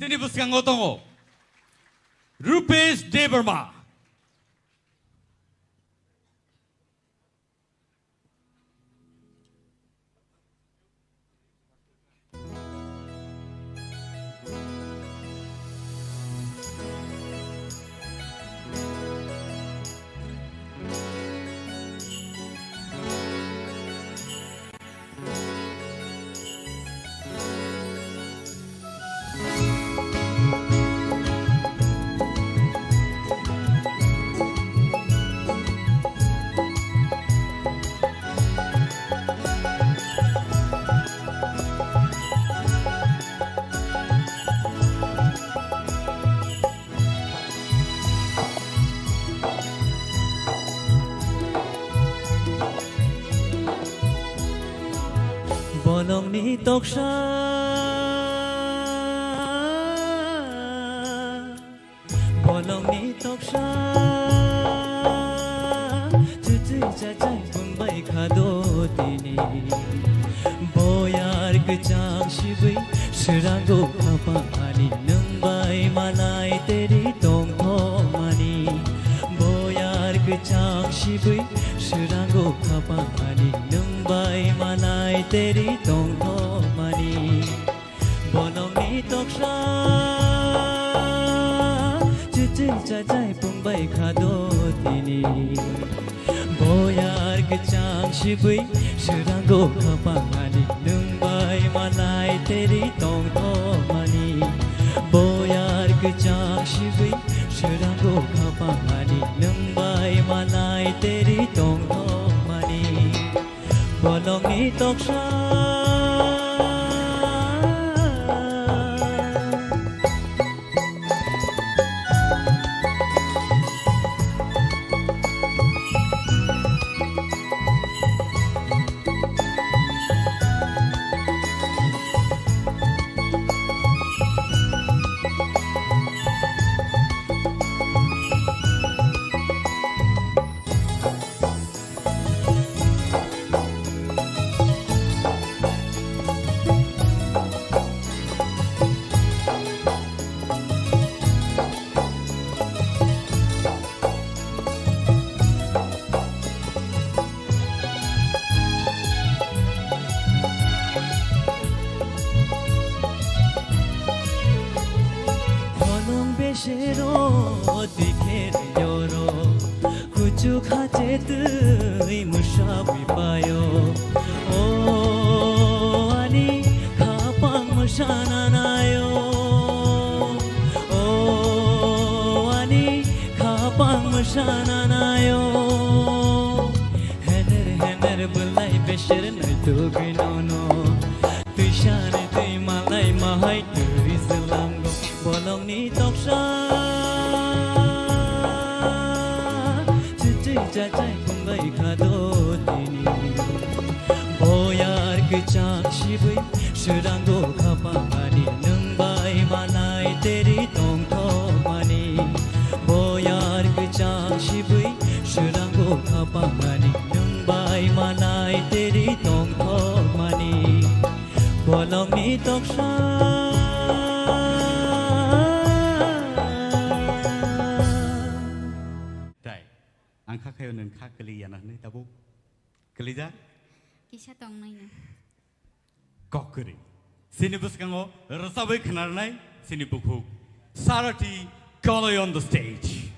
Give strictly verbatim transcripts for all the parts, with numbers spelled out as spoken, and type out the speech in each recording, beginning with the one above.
Chini bwskango tongo Rupesh Debbarma. Bolongni toksa, bolongni toksa, chuchwi chachai pungbai khado tini. Boyar kwchang sibwi swrango khapang ani nwng bai malai teri tongthokmani. Boyar kwchang sibwi swrango khapang ani nwng bai malai teri tongthokmani. Bolongni toksa, chuchwi chachai pungbai khado tini. Boyar kwchang sibwi swrango khapang ani nwng bai malai teri tongthokmani. Boyar kwchang sibwi swrango khapang ani nwng bai malai teri tongthokmani. Bolongni toksa. Bolong besero dikher yoro, kuchuk hache twi mwsabwi payo. O ani khapang mwsana nayo, o ani khapang mwsana nayo. Hener hener bwlai beser naitugwi nono. Twisani twi malai mahai twi selango. Bolongni toksa. Chuchwi chachai pungbai khado tini. Boyar kwchang sibwi swrango khapang ani nwng bai malai teri tongthokmani. Boyar kwchang sibwi swrango khapang ani nwng bai malai teri tongthokmani. Bolongni toksa. Dai, ang kha khayo nwng kha kwlwi yana hwnwi tabuk kwlwijak? Kisa tongnaino. Kok kwrwi. Chini bwskango rwchabwi khwnarnai chini bukhuk Sarati Kalai on the stage.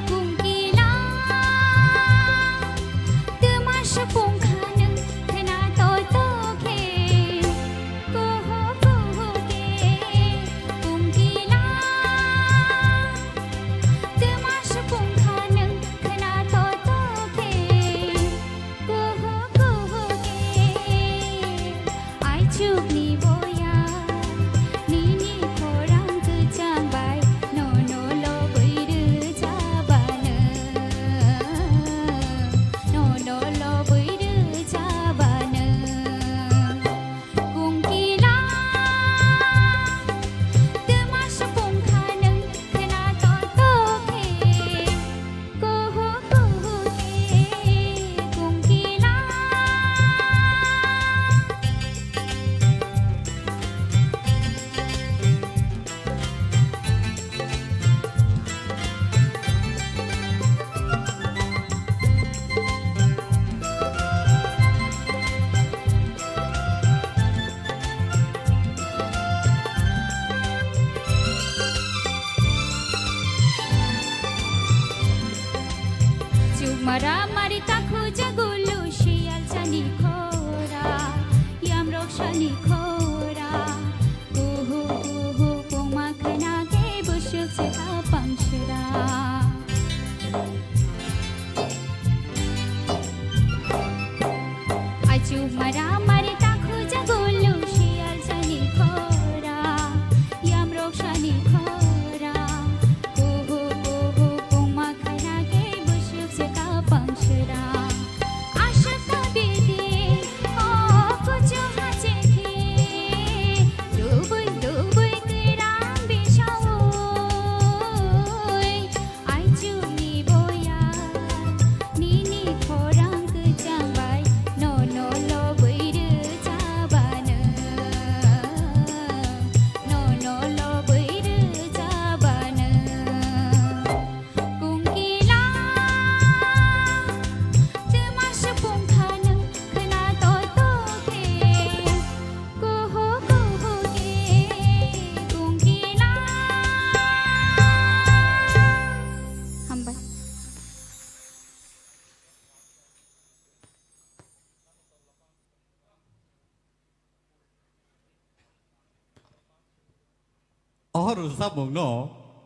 Kungkila twma sapung kha. Chukmara mari takhu jagulu siyal sani khora, yamrok sani khora. Kuhu kuhu pungma khana khe busuk se kapang sera. Achu mara mari takhu jagulu siyal sani khora, yamrok sani khora. Kuhu kuhu pungma khana khe busuk se kapang sera. Aswk ta bidi o kuchuk hachekhe, dubui dubui kwrang bisaui. Aichukni boya, nini khorang kwchang bai, nono lobwi rwchapano, nono lobwi rwchapano. Kungkila, twma supung kha nwng khwna to to khe. Kuhu kuhu khe kungkila. Hambai. O rwchapmungno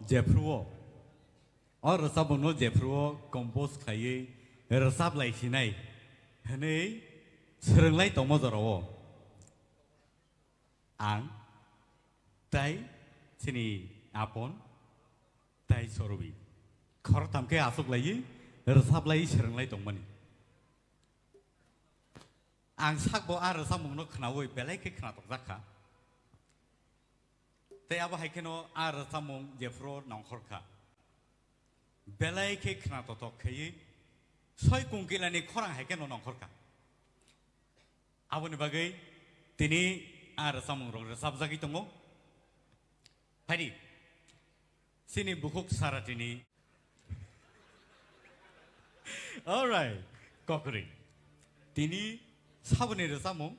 jephru o, o rwchapmungno jephru o compose khaiwi rwchap lai sinai hwnwi swrwng lai tongma jorao ang tai chini apon tai chorwi khoroktham khe achuk laiwi rwchap lai swrwng lai tongmani. Ang sakbo a rwchapmungno khnaui belai khe khnatok jak kha. Tei abo hai kheno a rwchapmung jephru nongkhor kha. Belai khe khna totok khaiwi soi kungkilani khorang hai kheno nongkhor kha. Aboni bagwi tini a rwchapmung rok rwchapjagwi tongo. Phaidi, chini bukhuk Saratini. Alright, kokri. Tini saboni rwchapmung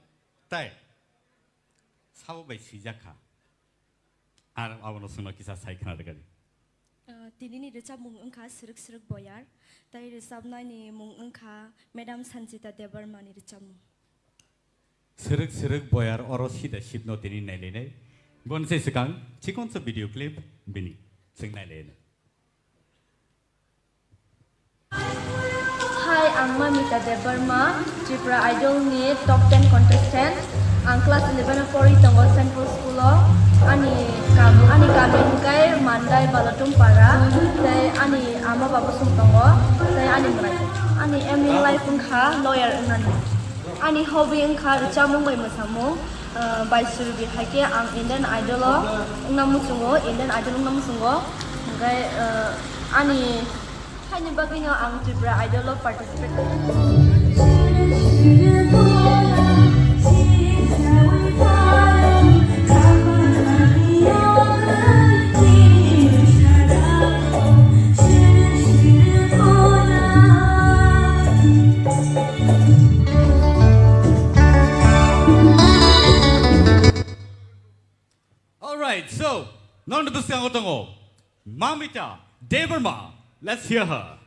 tai sabo bai swijak kha. Ar abono chwngno kisa sai khna rwgadi. Ah, tinini rwchapmung wngkha Swrwk Swrwk Boyar, tai rwchapnaini mung wngkha Madam Sanjita Debbarmani rwchapmung. Swrwk Swrwk Boyar oro sida sipno tini nailainai. Boni se swkang chikonsa video clip bini chwng nailainai. Hi, ang Mamita Debbarma, Tripura Idol ni top ten contestant. Ang class eleven o pori tongo Saint Paul School o. Ani kam, ani kami hwnkhe Mandai Balatum Para, tei ani ama baba song tongo, tei ani mwrai. Ani aim in life wngkha lawyer wngnani. Ani hobby wngkha rwchapmung bai mwsamung. Ah, bai suri di hai khe ang Indian Idol o wngna muchungo, Indian Idol wngna muchungo. Hwnkhe, ah, ani haini bagwino ang Tripura Idol o participate khainai. Alright, so, noni bwskango tongo Mamita Debbarma. Let's hear her.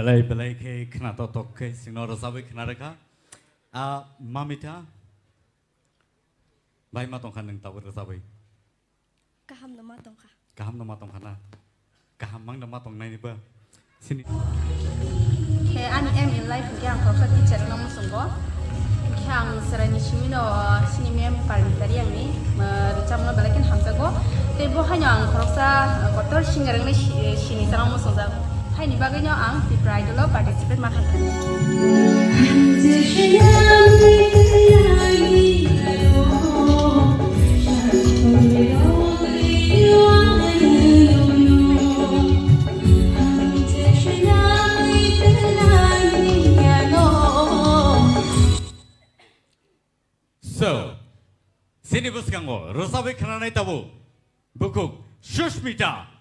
Belai belai khe khna tok tok khe chwngno rwchabwi khna rwkha. A, Mamita, bai ma tongkha nwng tabuk rwchabwi? Kaham no ma tongkha. Kaham no ma tongkha na? Kaham mang no ma tongnai ni ba? Sini. Khe ani aim in life hwnkhe ang khoroksa teacher wngna muchungo. Khe ang chwraini simi no, sini ma'am Parmita Reang ni, uh, rwchapmung no belai kheno hamjago. Tei bo haino ang khoroksa, uh, kotor singer wngwi si-, sini chana muchungjak. Haini bagwi no ang Tipra Idol o participate ma khaikha. So, chini bwskango rwchabwi khnanai tabuk bukhuk Sushmita.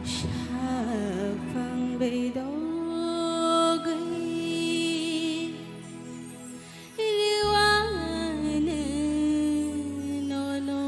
Shaphang beidogwi rwani nono.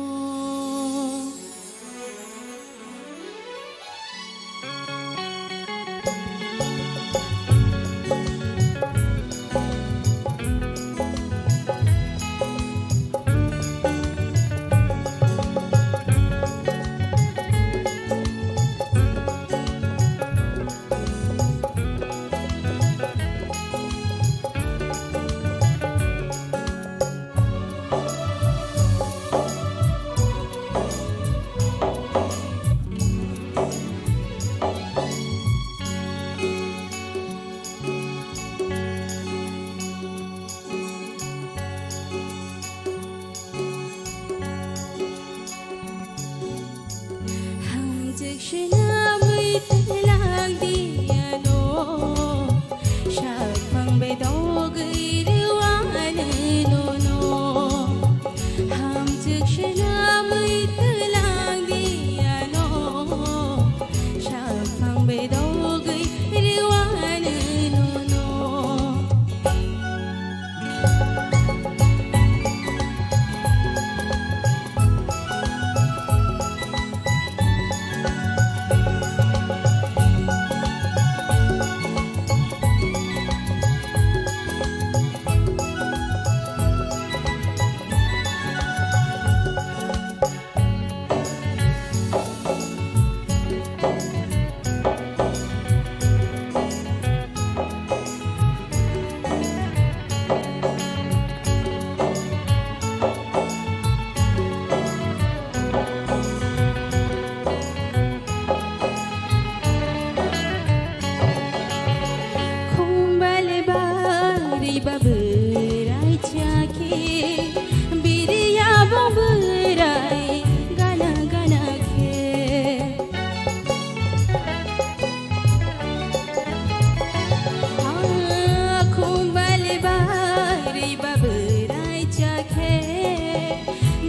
Hamjwk swnamwi twlang di ano, shaphang bedogwi rwani nono. Hamjwk swnamwi twlang di ano, shaphang bedogwi rwani nono. Khumba le bari ba bwrai chakhe, biriya bo bwrai gana gana khe. Ah, khumba le bari ba bwrai chakhe,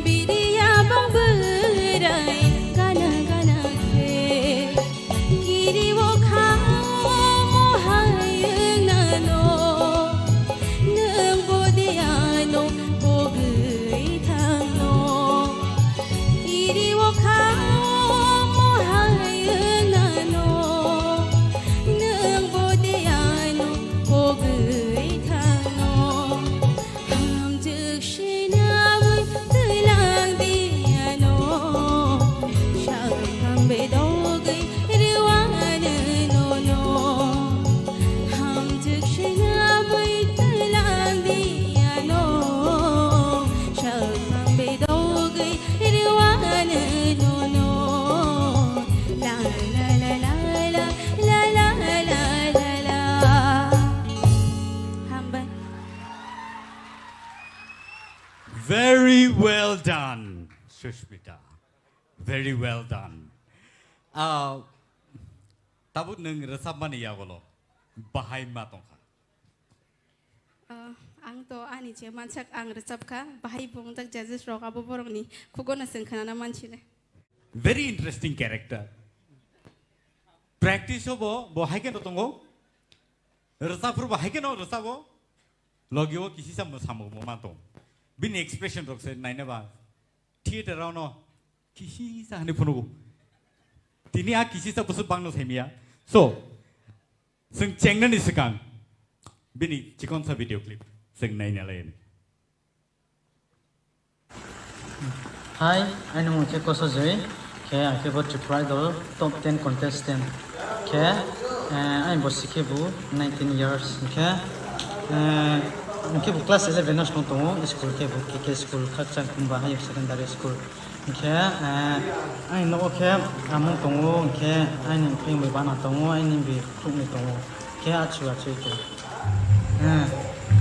biriya bo bwrai gana gana khe. Kiri o kha mo hai nano, nwng bo de ano pogwi thangno. Kiri o kha mo hai nano, nwng bo de ano pogwi thangno. Hamjwk swnamwi twlang di ano, shaphang bedogwi rwani nono. Hamjwk swnamwi twlang di ano, shaphang bedogwi rwani nono. La la la la la la. Hambai. Very well done, Sushmita. Very well done. Ah, tabuk nwng rwchapmani yagulo bahai ma tongkha. Ang to ani je mansak ang rwchapkha, bahai bo wngjak judges rok abo borokni khugono chwng khnana mansinai. Very interesting character. Practice o bo, bo hai kheno tongo. Rwchapphuru bo hai kheno rwchabo. Logi o kisisa mwsamung bo ma tong. Bini expression rok se naina ba theater o no kisisa hwnwi phunugo. Tini a kisisa bwswk bangno saimaya. So, chwng chengnani swkang bini chikonsa video clip chwng naina lai. Hi, ani mung khe Koso Joi, khe ang khe bo Tripura Idol top ten contestant khe, eh, ani bosi khe bo nineteen years khe, eh, ang khe bo class eleven no song tongo, school khe bo K K school, Khakchang Kumba Higher Secondary School. Hingkhe, eh, ani nogo khe amung tongo, hingkhe ani phai mui bana tongo, ani bi khuknwi tongo, khe achu achu tongo. Eh,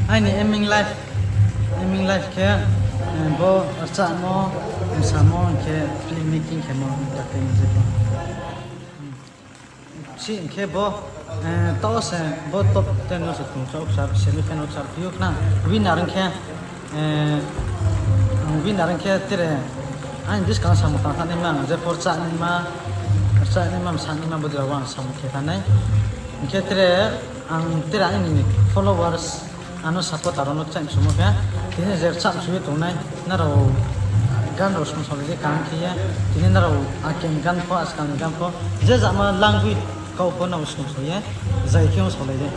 ani aiming life, aiming life khe, eh, bo rwchapmo, mwsamo, hingkhe film making khemo, entertainment khe. Si hingkhe bo, eh, to se bo top ten no se tong chok sar, semi final sar, phiyok na winner hingkhe, eh, winner hingkhe tere ani bwskang samung tang thani ma, je por cha ni ma, cha ni ma, sa ni ma, bo jora ang samung khe thani. Hingkhe tere ang tere ani followers ano support aro no chang sumo khe, tini je chang sui tongnai, naro gan ro song song je kan khe, tini naro akin gan pho, askan gan pho, je jama langwi kau pho nabo song song ye, jai khe song lai de.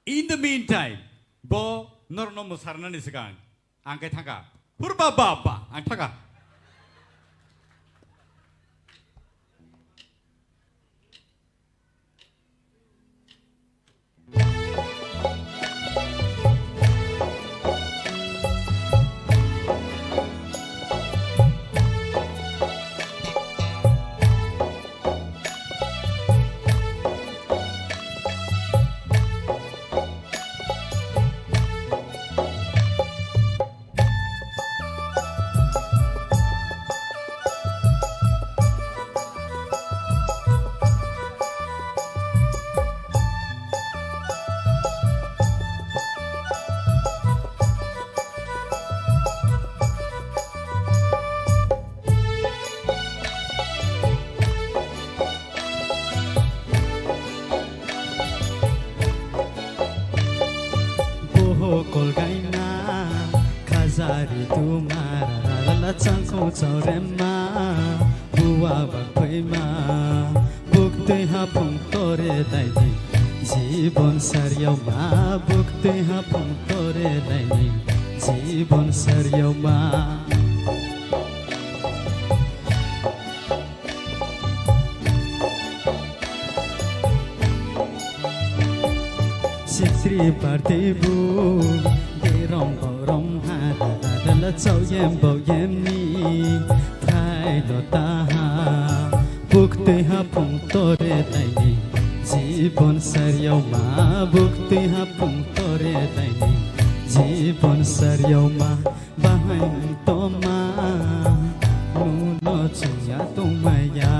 In the meantime, bo norokno mwsarnani swkang ang khe thangkha. Hur ba ba ba, ang thangkha. Boho kolgaina, khajari tumara, lala changkho chaurema, buwa bakphaima, buktwi haphung tore daini, jibon sariyoma, buktwi haphung tore daini, jibon sariyoma. Sitri parti bu, derong borom ha, dala chau yem bo yem ni, thai lo ta ha, buktwi haphung tore daini, jibon sariyoma, buktwi haphung tore daini, jibon sariyoma. Bahai toma, nuno chungya tongmaya.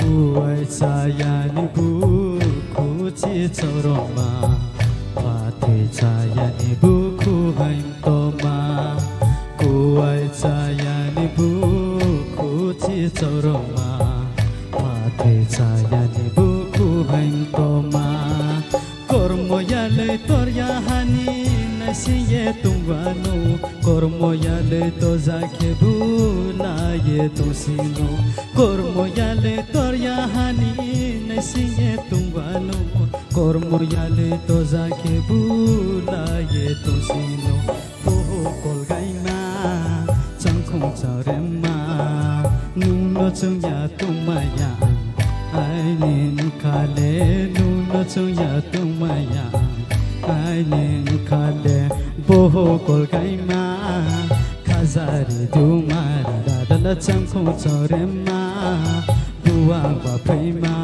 Kuwai chayani bukhu chi choroma, phathwi chayani bukhu hain toma. Kuwai chayani bukhu chi Roma, phatwi chayani buku hain toma. Kormo yalwi torya hani naisingye tungwano. Kormo yalwi toja khe bu naye tongsino. Kormo yalwi torya hani naisingye tungwano. Kormo yalwi toja khe bu naye tongsino. Boho kolgaima, changkhong charema, nungno chwngya tongmaya. Aini khale, nungno chwngya tongmaya. Aini khale, boho kolgaima, khajari duma, dadala changkhong charema, buang ba phaima.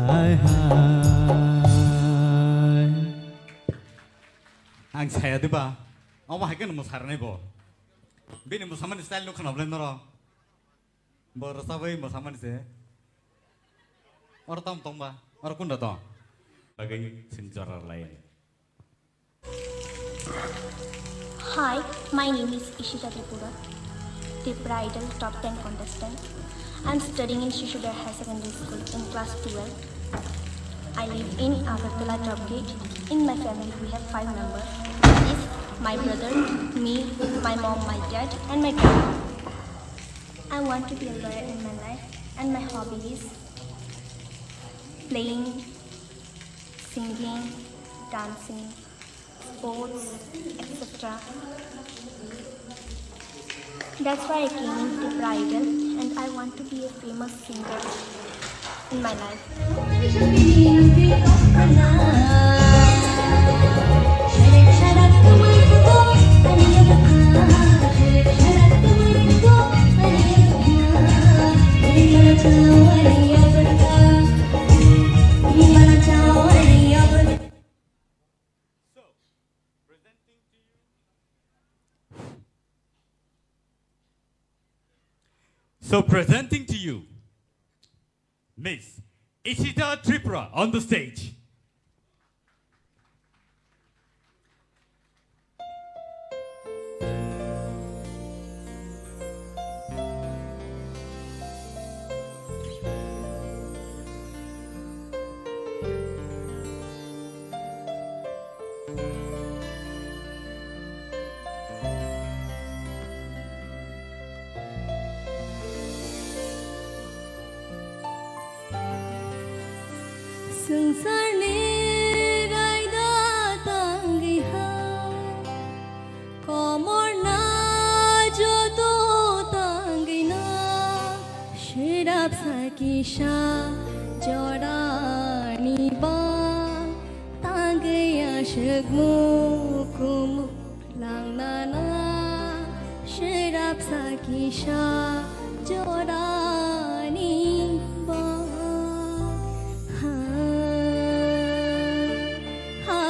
Hai hai. Ang saya diba? Omo hai khe mwsarnai bo. Bini mwsamani style no khwnablai noro. Bo rwchabwi mwsamani se. Oro tam tongba, oro kunda tong. Bagwi sin jora lai. Hi, my name is Ishita Tripura, Tipra Idol top ten contestant. I'm studying in Shishu Bihar High Secondary School in class twelve. I live in Agartala Top Gate. In my family, we have five members. Is my brother, me, my mom, my dad, and my grandma. I want to be a lawyer in my life, and my hobby is playing, singing, dancing, sports, et cetera. That's why I came in Tipra Idol, and I want to be a famous singer in my life. So, presenting to you, so, presenting to you, Miss Ishita Tripura on the stage. Swngcharni raida tangwi ha, komorna joto tangwi na, sirap sa kisa jorani ba, tangwi aswk mukumu. Langnana sirap sa kisa jorani bak ha, ha.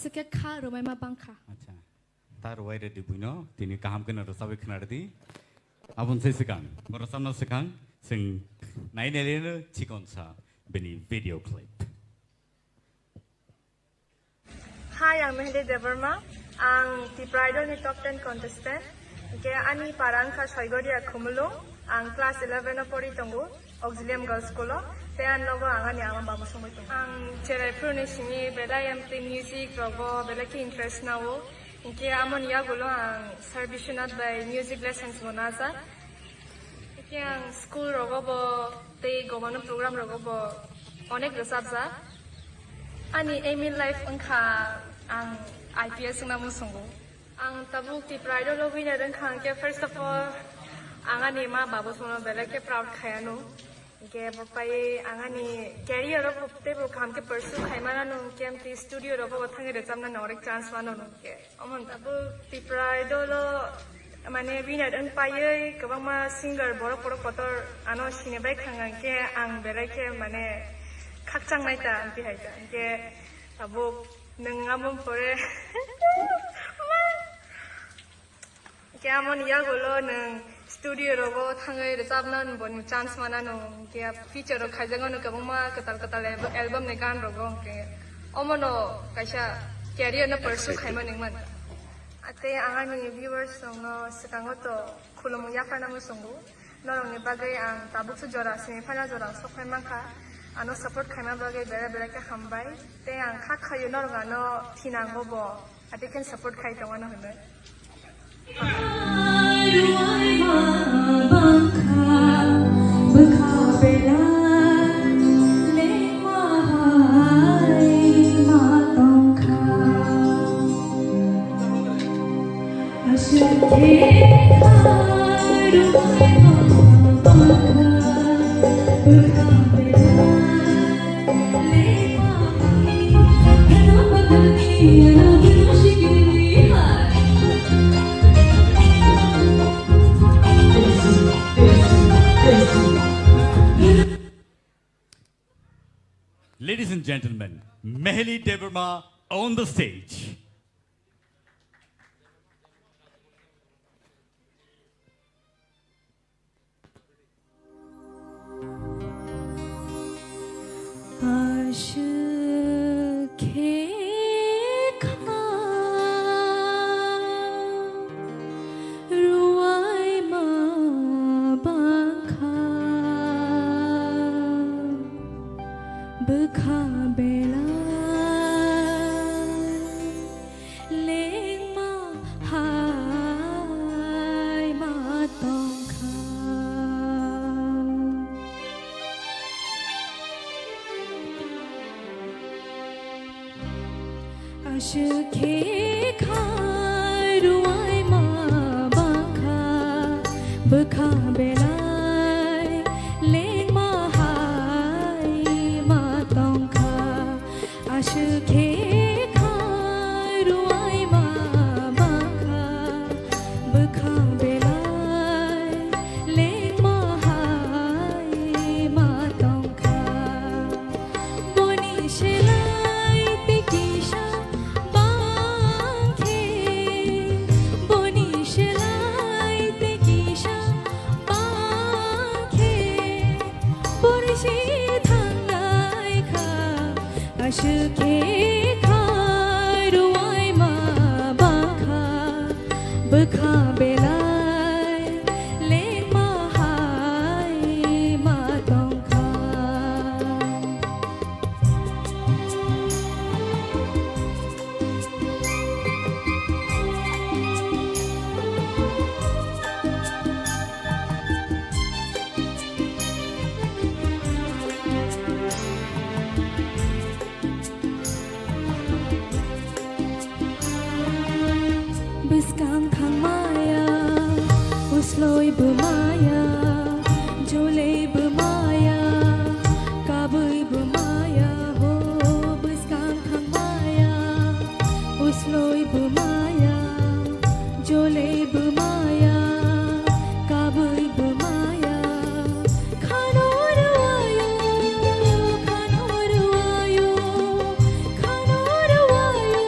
Aswk khe kha rwmaima bangkha. Acha. Ta rwai rwdi buino, tini kaham kheno rwchabwi khwnarwdi. Aboni se swkang, bo rwchabna swkang, chwng nai nai leno chikonsa bini video clip. Hi, ang Mehdi Debbarma. Ang Tipra Idol ni top ten contestant. Hingke ani para wngkha Soigoria Khumulwng. Ang class eleven o pori tongo, Auxilium Girls School o. Tei ani nogo ang ani ama baba songwi tongo. Ang cherai phuru ni simi belai amtwi music rogo belai khe interest nao. Hingke amoni yagulo ang Sir Biswanath bai music lessons bo najak. Hingke ang school rogo bo tei gomano program rogo bo onek rwchapjak. Ani aim in life wngkha ang I P S wngna muchungo. Ang tabuk Tipra Idol o winner wngkha hingke first of all ang ani ma baba sono belai khe proud khai ano. Hingke bo pai ang ani career o bo teibo kaham khe pursue khai manano hingke amtwi studio rogo bo thangwi rwchapna no onek chance mano hingke. Omo tabuk Tipra Idol o mane winner wng paiwi kwbangma singer borok borok kotor ano sini bai khang hingke ang belai khe mane khakchang nai ta amtwi hai ta hingke tabuk nwng amo pore hingke amoni yagulo nwng studio rogo thangwi rwchapna boni chance manano hingke future rok khaijakgo no kwbangma kwtal kwtal al-, album ni gan rogo hingke omono kaisa career no pursue khaima ningman. Tei ang ani viewers rokno swkango to khulumung yapharna muchungo. Norokni bagwi ang tabukso jora semi final jora sokphai mankha. Ano support khaima bagwi bera bera khe hambai. Tei ang kha khaio norok ano thinango bo. Ati khe support khai tongmano hwnwi. Ladies and gentlemen, Meheli Debbarma on the stage. Aswk khe kha rwai ma bangkha bwkha belai. Lengma hai ma tongkha. Aswk khe kha rwai ma bangkha bwkha belai lengma hai ma tongkha. Aswk khe kha rwai ma bangkha bwkha belai lengma hai ma tongkha. Boni selai tei kisa bang khe, boni selai tei kisa bang khe, pore se thangnai kha. Aswk khe kha rwai ma bangkha bwkha belai lengma hai ma tongkha. Bwskang thangmaya, usloi bwmaya, jolei bwmaya, kabui bwmaya, ho bwskang thangmaya, usloi bwmaya, jolei bwmaya, kabui bwmaya. Khano rwaya, khano rwaya, khano rwaya,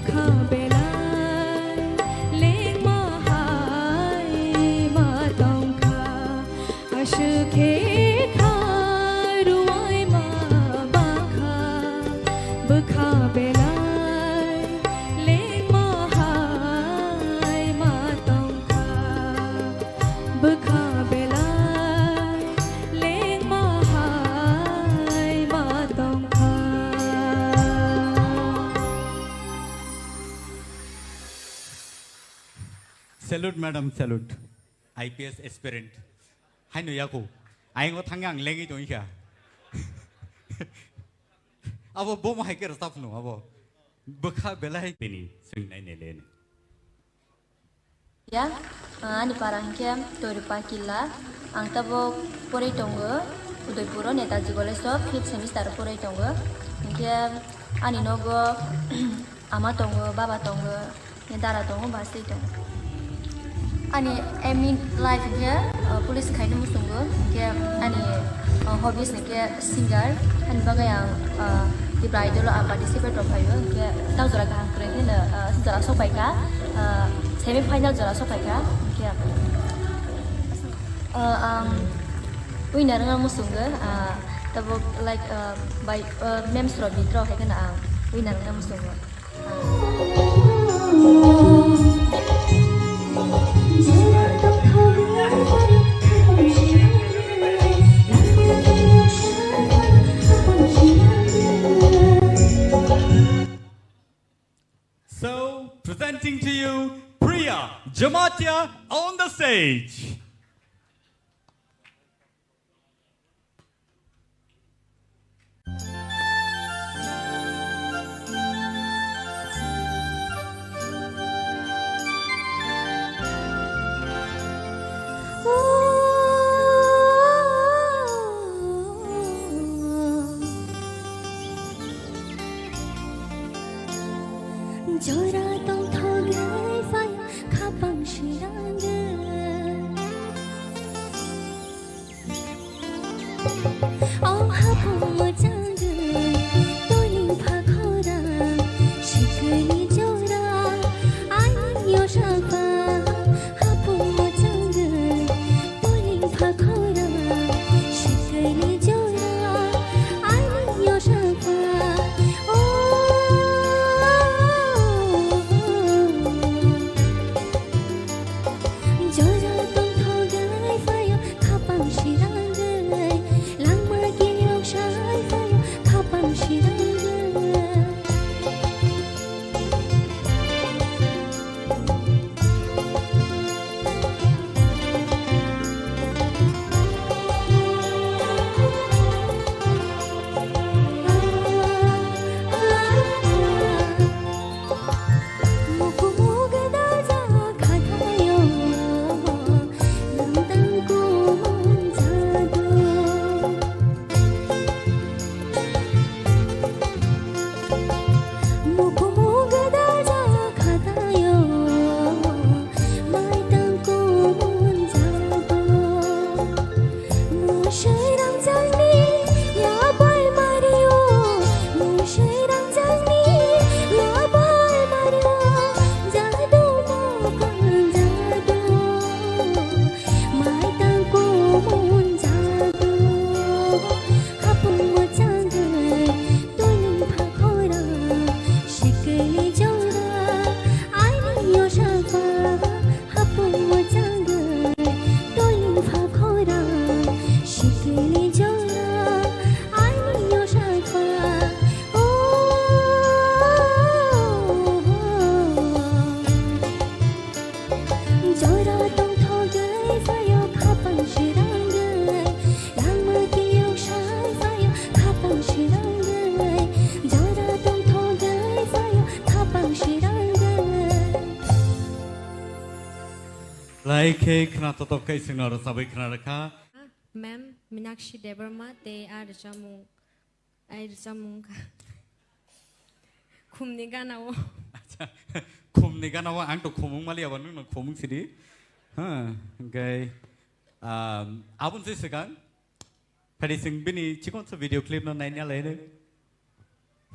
Kha belai lengma hai ma tongkha, aswk khe kha ruai ma bakha, bwkha belai lengma hai ma tongkha, bwkha belai lengma hai ma tongkha. Salute, madam, salute. I P S aspirant. Haino yako. Ayang o thangya ang lengwi tongwi kha. Abo bomo hai khe rwchapno abo. Bwkha belai. Bini swingnai ne le ne. Ya, ah, ani para hinkhe Toirupakila. Ang tabuk poroi tongo Udaipuro Netaji College o fifth semester o poroi tongo. Hinkhe ani nogo ama tongo, baba tongo, dara tongo, basai tongo. Ani aim in life hinkhe, ah, police khaina muchungo. Hinkhe ani, ah, hobbies hinkhe singer. Ani bagwi ang, ah, Tipra Idol o ang participate rok phaio. Hinkhe tang jora kaham kwrwi kheno, ah, jora sok paikha. Ah, semi final jora sok paikha. Hinkhe, ah, ang winner wngna muchungo. Ah, tabuk like, ah, by, ah, memes rok bit rok hai kheno ang winner wngna muchungo. So, presenting to you, Priya Jamatia on the stage. Jora tongthogwi phai khapang sirangwi. O hapung mwchangwi toiling pha khorang, sikini jora aini yosakha. Hapung mwchangwi toiling pha khorang, sikini jora aini yosakha. O Jora tongthogwi phaio khapang sirangwi, langma kiryok sai phaio khapang sirangwi. Hapung mwchangwi toiling pha khorang, sikini jora aini yosakha. O, jora tongthogwi phaio khapang sirangwi, langma kiyok sai phaio khapang sirangwi, jora tongthogwi phaio khapang sirangwi. Lai khe khna totok khe chwngno rwchabwi khna rwkha. Ma'am Minakshi Debbarma tei a rwchapmung, ai rwchapmung kha Khumni gana o. Acha, Khumni gana o ang to khumung mali abo nwng no khumung sidi. Ha, hwnkhe, um, aboni se swkang. Phadi chwng bini chikon sa video clip no naina lai.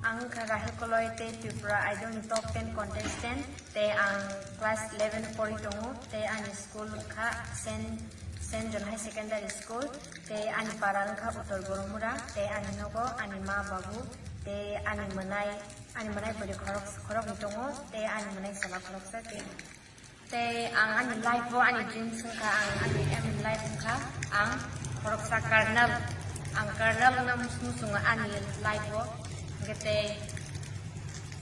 Ang wngkha Rahel Koloi tei Tripura Idol ni top ten contestant, tei ang class eleven pori tongo, tei ani school wngkha Saint, Saint John High Secondary School, tei ani para wngkha Uttor Boromura, tei ani nogo ani ma babu, tei ani mwnai, ani mwnai bwrwi khorok, khoroknwi tongo, tei ani mwnai chwla khoroksa, tei Tei ang ani life o ani dreams wngkha, ang ani aim in life wngkha, ang khoroksa colonel, ang colonel wngna mus-, muchungo ani life o. Hwnkhe tei,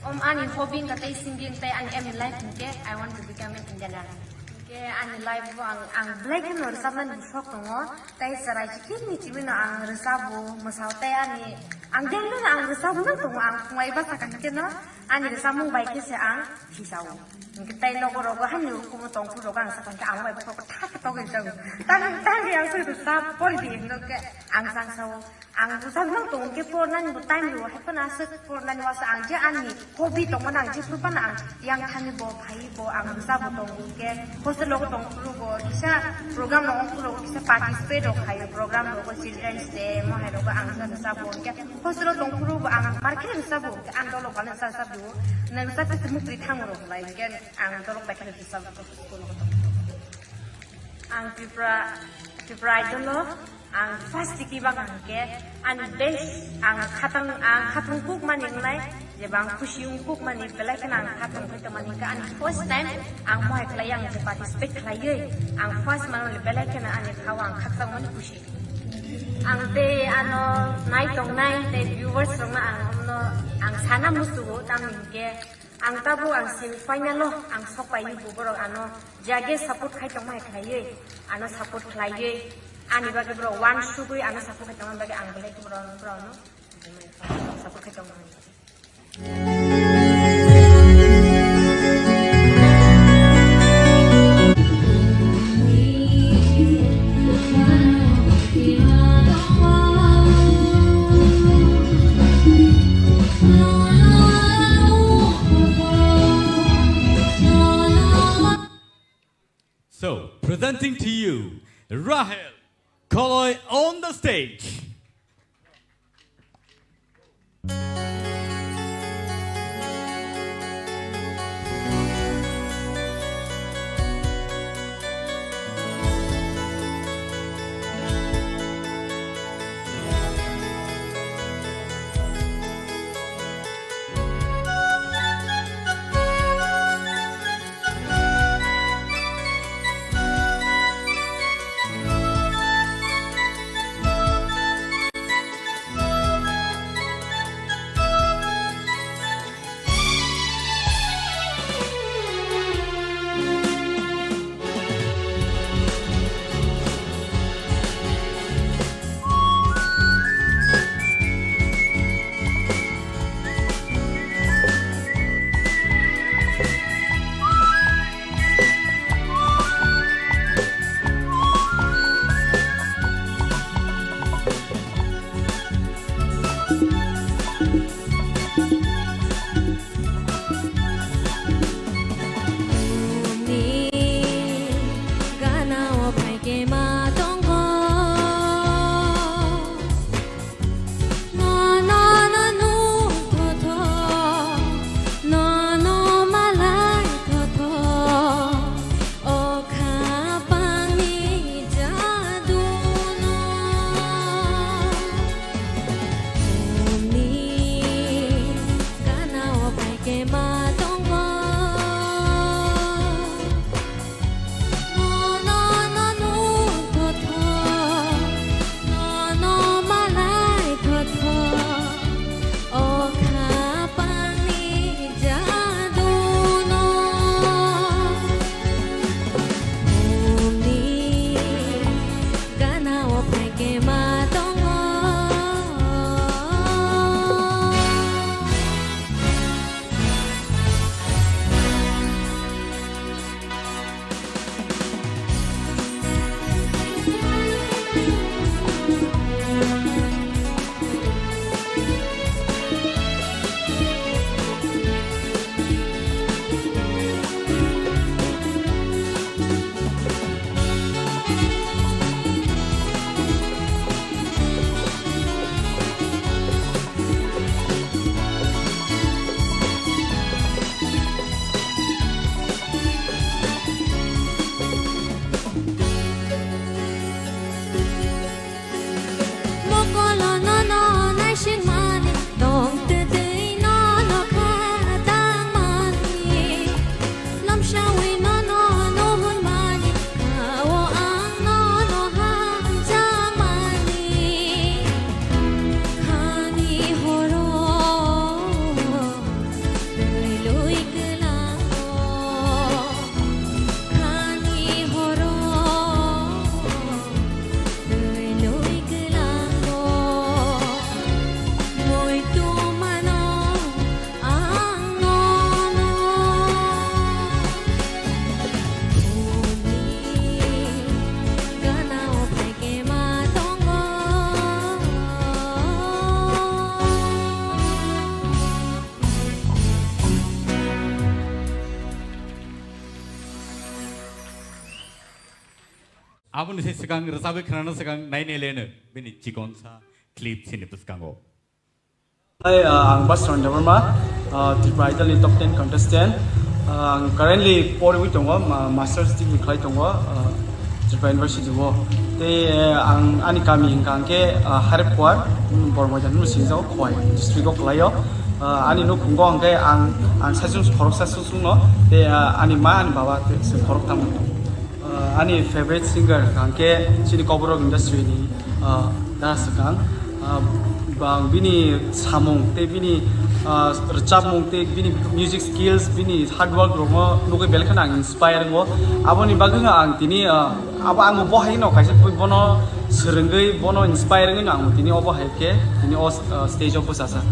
om ani hobby wngkha tei singing, tei ani aim in life hwnkhe I want to become an Indian Army. Hwnkhe ani life o ang, ang belai kheno rwchapnani sok tongo, tei chwrai chikirni chibino ang rwchabo, mwsao, tei ani, ang daily no ang rwchabo nang tongo, ang phungai bwsa kaham kheno ani rwchapmung bai khe se ang thwijao. Hwnkhe tei nogo rogo haino hukumu tongphuru rogo ang sakha hwnkhe ang bai bokhorok khe thak khe togwi tongo. Tang tang khe ang swk rwchap pori di hwnkhe ang sangsao. Ang rwchap nang tongo hwnkhe pornani bo time rwo hai phano aswk pornani uansuk ang je ani hobby tongmani ang jephuru phano ang yang thani bo phai bo ang rwchap bo tongo hwnkhe hostel rogo tongphuru bo kisa program rok ongphuru kisa participate rok khaio program rogo children's day mo hai rogo ang rwchap bo hwnkhe hostel o tongphuru bo ang mar khe rwchap bo hwnkhe ang dolo phano rwchap bo nang rwchap khe mukri thango rok lai hwnkhe. Ang dolok bai kheno rwchapna kok school o tong. Ang Tripura, Tripura Idol o ang first tiki bak ang khe ani best ang khatang, ang khatang kuk mani wngnai, jeba ang khusi wng kuk mani belai kheno ang khatang khai tongmani hwnkhe ani first time ang mohai khlai ang je participate khlaiwi ang first mani belai kheno ani khao ang khakchang mani khusi. Ang tei ano nai tongnai tei viewers rokno ang omno ang sana musugo tamni hwnkhe Ang tabuk ang semi final o ang sok paini bo borok ano jage support khai tongma hai khlaiwi ano support khlaiwi ani bagwi borok uansugwi ano support khai tongma bagwi ang belai khe borok ano support khai tongma. So, presenting to you, Rahel Koloi on the stage. Aboni se swkang rwchabwi khwnana swkang nai nai leno bini chikonsa clip sini bwskango. Hai, ah, ang Basran Debbarma, ah, Tripura Idol ni top ten contestant. Ah, ang currently poriwi tongo, ma-, master's degree khlai tongo, ah, Tripura University o. Tei, eh, ang ani kami hwnkha hwnkhe, ah, Harepkuar, hmm, Bormoidan hwnwi singjak, Khowai district o kwlaio. Ah, ani nukhungo hwnkhe ang, ang saichung khoroksa sungsungno, tei, ah, ani ma, ani baba tei chwng khoroktham. Ah, ani favorite singer hwnkha hwnkhe chini Kokborok industry ni, ah, dara swkang. Ah, bang bini samung tei bini, ah, rwchapmung tei bini music skills, bini hard work rokno nugwi belai kheno ang inspire wngo. Aboni bagwino ang tini, ah, abo ang bo hai no kaisa bono swrwngwi, bono inspire wngwi no ang tini obo hai khe tini o, ah, stage o bwchajak.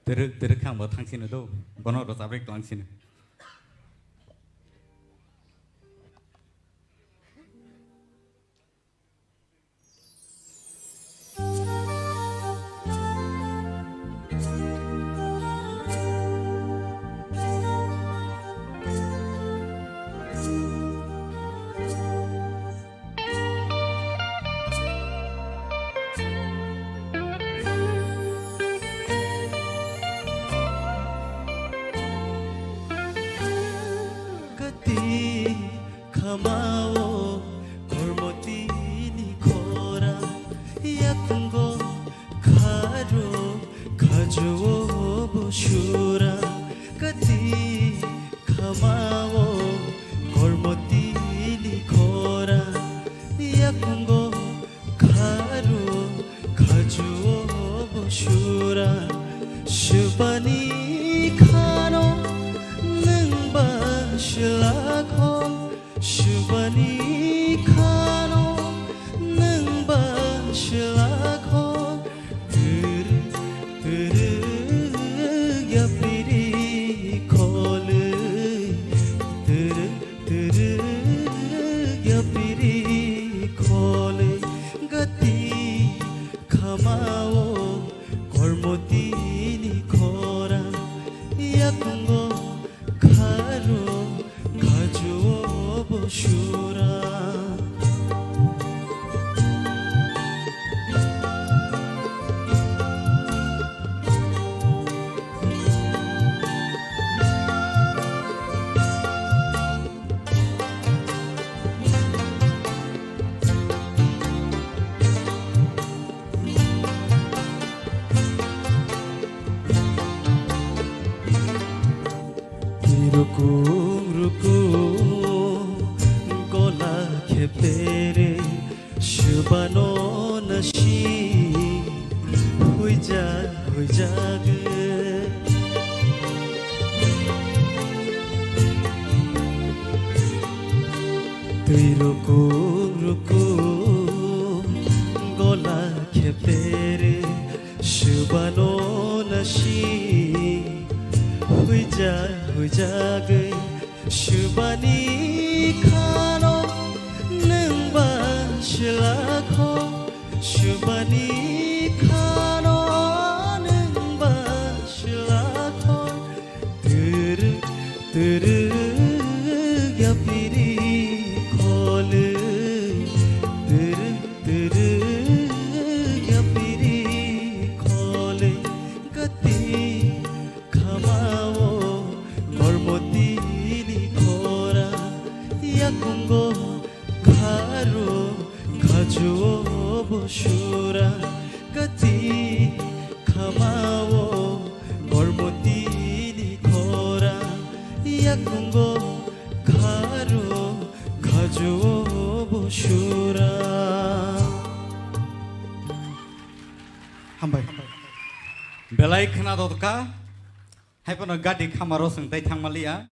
Twrwk, twrwk khe ang bo thang sino do, bono rwchap rek tong sino. Kati khamao kormotini khora, yakungo kharo khajuo busura. Kati khamao kormotini khora, yakungo kharo khajuo busura. Subani khano nwng ba silakho, subani khano nwng ba silakho. Twrwk, twrwk ya piri khole, twrwk, twrwk ya piri khole. Gati khamao kormotini khora, yakungo kharo khajuo busura. Rukum rukum gola khepere, subano nasi huijak huijak. Twi rukum rukum gola khepere, subano nasi huijak huijagwi. Subani khano nwng ba silakho, subani khano nwng ba silakho. Twrwk, twrwk ya piri khole, twrwk, twrwk ya piri khole. Gati khamao kormotini khora, yakungo kharo khajuo busura. Gati khamao kormotini khora, yakungo kharo khajuo busura. Hambai. Belai khna dotka. Hai phano gati khamaro swng tai thangma liya.